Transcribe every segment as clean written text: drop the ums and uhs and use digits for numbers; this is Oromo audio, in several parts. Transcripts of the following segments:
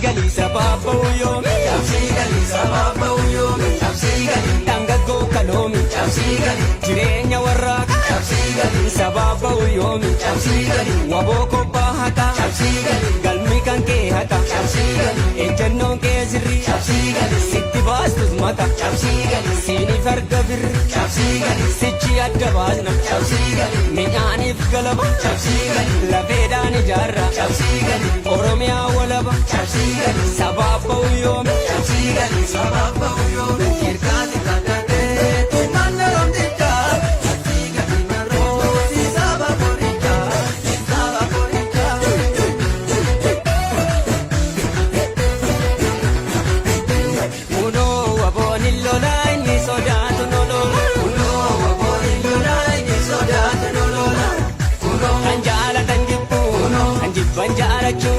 galii sabaaf ba'u yoomi. Cabsii galii sabaaf ba'u yoomi. Cabsii galii dhangaggoo kaloomi. Cabsii galii jireenya warraaqa. Cabsii galii sabaaf ba'u yoomi. Cabsii galii waboo kobbaa haqa. Cabsii galii galmi kan kee haqa. Cabsii galii ejjennoon kee sirrii. Cabsii galii sitti baastus mata. Cabsii galii siiniif arga birri. Cabsii galii sichi adda baasna. Cabsii galii midhaaniif galaba. Cabsii galii lafeedhaan ijaarra. Cabsii galii Oromiyaa walaba. Cabsii galii sabaaf ba'u yoomi. Cabsii galii sabaaf ba'u yoomi. Kirkaati taatee tumaan romtichaa. Cabsii galii maroo si saba qorichaa. Si saba qorichaa. Kunoo waboon hin lolaa inni sodaatu no lola. Kunoo waboon hin lolaa inni sodaatu no lola. Kunoo kan jaalatan jibbu kan jibban jaalachuu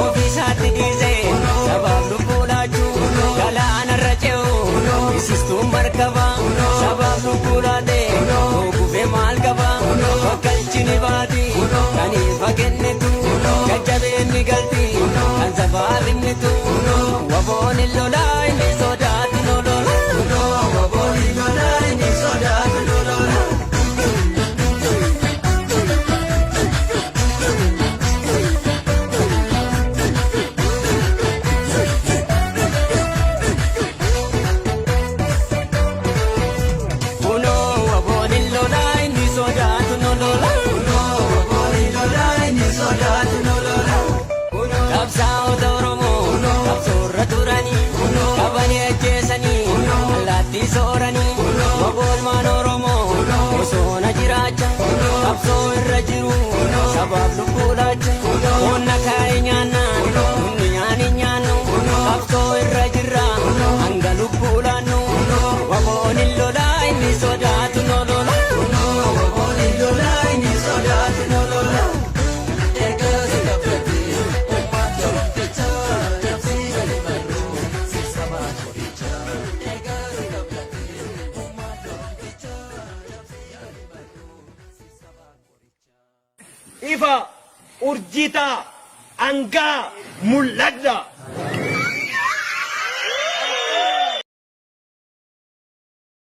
ofiisaatti dhiisee sabaaf lubbuu laachuu galaanarra ce'u isistuun markaba sabaaf lubbuu laatee gufee maal qaba bakkalchi ni baati kan ifa kennitu jajjabeen ni galti kan sabaaf himnitu waboon hin lolaa inni sodaatu no lola. Waboon hin lolaa inni sodaatu no lola. Kunoo waboon hin lolaa inni sodaatu no lola. Kunoo waboon hin lolaa inni sodaatu no lola. Qabsaa'ota Oromoo qabsoorra turanii qabanii ajjeesanii allaattii sooranii waboolmaan Oromoo bosona jiraacha qabsoo irra jiru sabaaf lubbuu laacha qonna kaa'ee nyaannaan nunni nyaani nyaannu qabsoo irra jirra hanga lubbuu laannu waboon hin lolaa inni sodaatu no lola. Waboon hin lolaa inni sodaatu no lola. Ergaasi gabbate uummata romtichaa. Cabsii galii maroo si saba qorichaa. Ergaasi gabbate uummata romtichaa. Cabsii galii maroo si saba qorichaa. Ifa urjii ta'a angaa mul'adha.